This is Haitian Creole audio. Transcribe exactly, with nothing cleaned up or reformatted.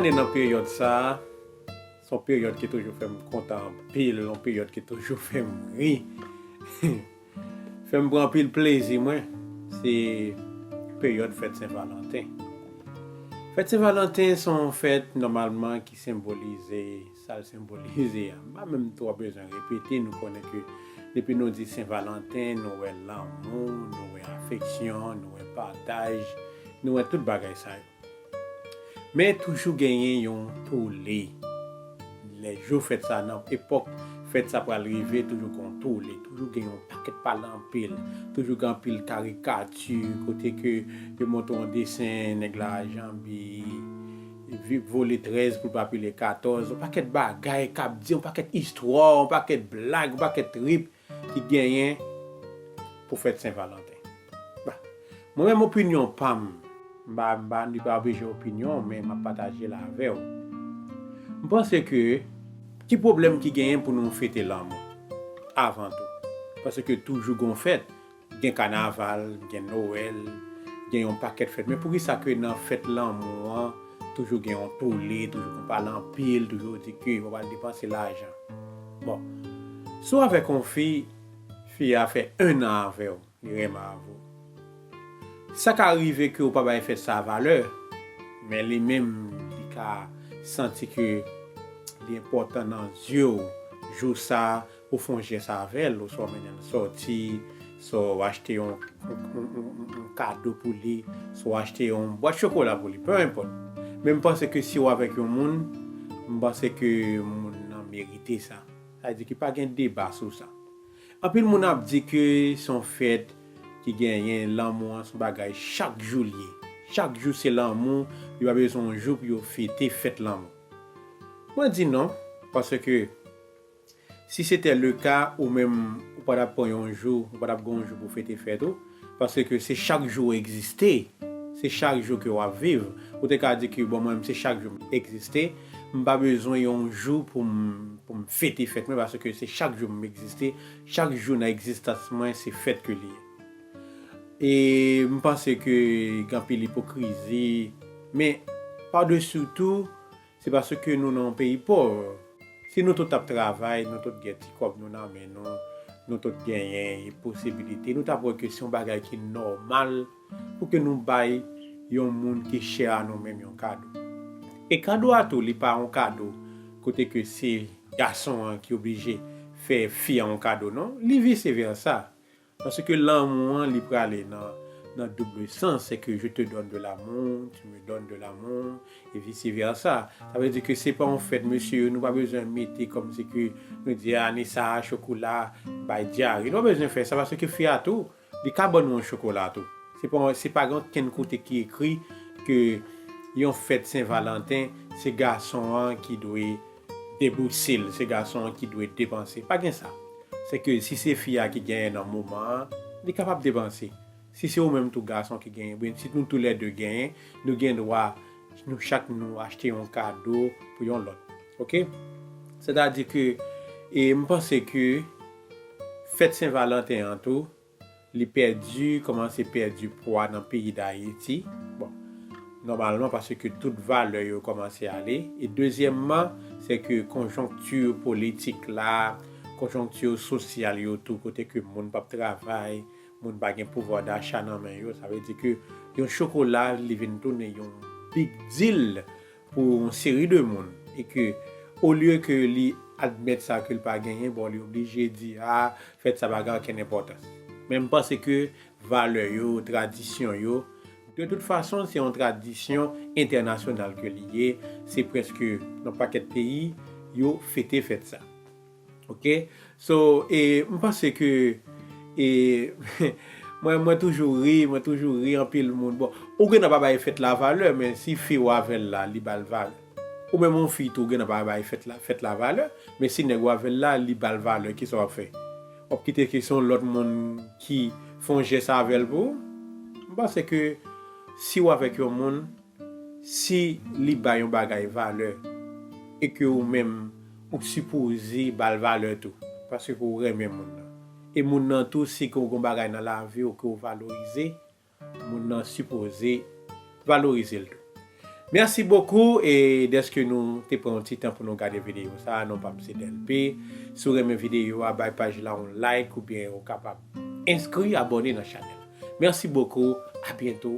Ane nan peryòd sa a, se yon peryòd ki toujou fè m kontan anpil, yon peryòd ki toujou fè m ri. Fè m pran anpil plezi, mwen, se peryòd fèt Sen Valanten. Fèt Sen Valanten se yon fèt nòmalman ki senbolize sa l senbolize a. M pa menm twò bezwen repete, nou konnen ke depi nou di Sen Valanten, nou wè lanmou, nou wè afeksyon, nou wè pataj, nou wè tout bagay sa yo. Men toujou genyen yon tole. Lè jou fèt sa, nan epòk fèt sa pral rive, toujou gen yon tole, toujou gen yon pakèt pale anpil, toujou gen anpil karikati, kote ke yo montre yon desen nèg la janbe, vole trèz pou l pa pile katòz, yon pakèt bagay k ap di, yon pakèt istwa, yon pakèt blag, yon pakèt trip ki genyen pou fèt Sen Valanten. Bon, mwen menm, opinyon pa m, m pa, m pa, li pa oblije opinyon, men m ap pataje l avè w. M panse ke ki pwoblèm ki genyen pou nou fete lanmou avan tou? Paske toujou gon fèt, gen kanaval, gen Nwèl, gen yon pakèt fèt. Men poukisa ke nan fèt lanmou an, toujou gen yon tole, toujou gon pale anpil, toujou di ke yo pral depanse lajan? Bon, si w avèk yon fi, fi a fè en an avè w, li renmen avè w. Sa ka rive ke w pa bay fèt sa valè, men li menm, li ka santi ke li enpòtan nan zye w. Jou sa, ou fè yon jès avè l, oswa w mennen l sòti, swa w achte yon, yon, yon, yon, yon kado pou li, swa w achte yon bwat chokola pou li, pe enpòt. Men m panse ke si w avèk yon moun, m panse ke moun nan merite sa. Sa vle di ke pa gen deba sou sa. Anpil moun ap di ke se yon fèt ki genyen, lanmou an se yon bagay chak jou l ye. Chak jou se lanmou, yo pa bezwen yon jou pou yo fete fèt lanmou. Mwen di non, paske si se te le ka, ou menm, ou pa t ap pran yon jou, ou pa t ap gen yon jou pou fete fèt ou, paske se chak jou w egziste, se chak jou ke w ap viv. Ou te ka di ke, bon, mwen menm, se chak jou m egziste, m pa bezwen yon jou pou m, pou m fete fèt mwen, paske se chak jou m egziste, chak jou nan egzistans mwen, se fèt ke li ye. E m panse ke gen anpil ipokrizi, men padesi tou, se paske nou nan yon peyi pòv. Si nou tout t ap travay, nou tout gen ti kòb nou nan men nou, nou tout genyen posibilite, nou t ap wè ke se yon bagay ki nòmal pou ke nou bay yon moun ki chè a nou menm yon kado. E kado a tou, li pa yon kado kote ke se gason an ki oblije fè fi a yon kado, non. Li vise vèsa. Paske lanmou an, li prale nan, nan double sans, se ke je te donne de l'amour, tu me donnes de l'amour, et vice versa. Sa vle di ke se pa yon fèt, mesye yo, nou pa bezwen mete kòmsi ke nou di, ane sa a, chokola bay dyare. Nou pa bezwen fè sa, paske fi a tou, li ka ban nou yon chokola tou. Se pa, se pa gen okenn kote ki ekri ke yon fèt Sen Valanten, se gason an ki dwe debouse l, se gason an ki dwe depanse. Pa gen sa. Se ke si se fi a ki genyen nan moman an, li kapab depanse. Si se ou menm tou gason ki genyen, oubyen si nou toulède genyen, nou gen dwa, nou chak nou achte yon kado pou yon lòt. Oke? Sètadi ke, e m panse ke fèt Sen Valanten an tou, li pèdi, kòmanse pèdi pwa nan peyi Dayiti. Bon, nòmalman, paske tout valè yo kòmanse ale. E dezyèmman, se ke konjonkti politik la, konjonkti sosyal yo tou, kote ke moun p ap travay, moun pa gen pouvwa dacha nan men yo, sa vle di ke yon chokola, li vin tounen yon big deal pou yon seri de moun. E ke, olye ke li admèt sa ke l pa genyen, bon, li oblije di, a, fèt sa pa gen okenn enpòtans. Men m panse ke valè yo, tradisyon yo, de tout fason, se yon tradisyon entènasyonal ke li ye. Se prèske nan pakèt peyi, yo fete fèt sa. Oke? So, e, m panse ke, e, mwen, mwen toujou ri, mwen toujou ri anpil moun. Bon, ou gen dwa pa bay fèt la valè, men si fi w avè l la, li ba l valè. Ou menm yon fi tou, ou gen dwa pa bay fèt la, fèt la valè, men si nèg w avè l la, li ba l valè, kisa w ap fè? W ap kite ke se yon lòt moun ki fè yon jès avè l pou ou? M panse ke si w avèk yon moun, si li bay yon bagay valè, e ke ou menm, ou sipoze ba l valè tou, paske ou renmen moun nan. E moun nan tou, si ke w gen yon bagay nan lavi w ke w valorize, moun nan sipoze valorize l tou. Mèsi bokou e dèske nou te pran yon ti tan pou nou gade videyo sa. Non pa m se Delpé. Si w renmen videyo a, bay paj la yon like oubyen ou kapab enskri, abòne nan chanèl. Mèsi bokou, a byento.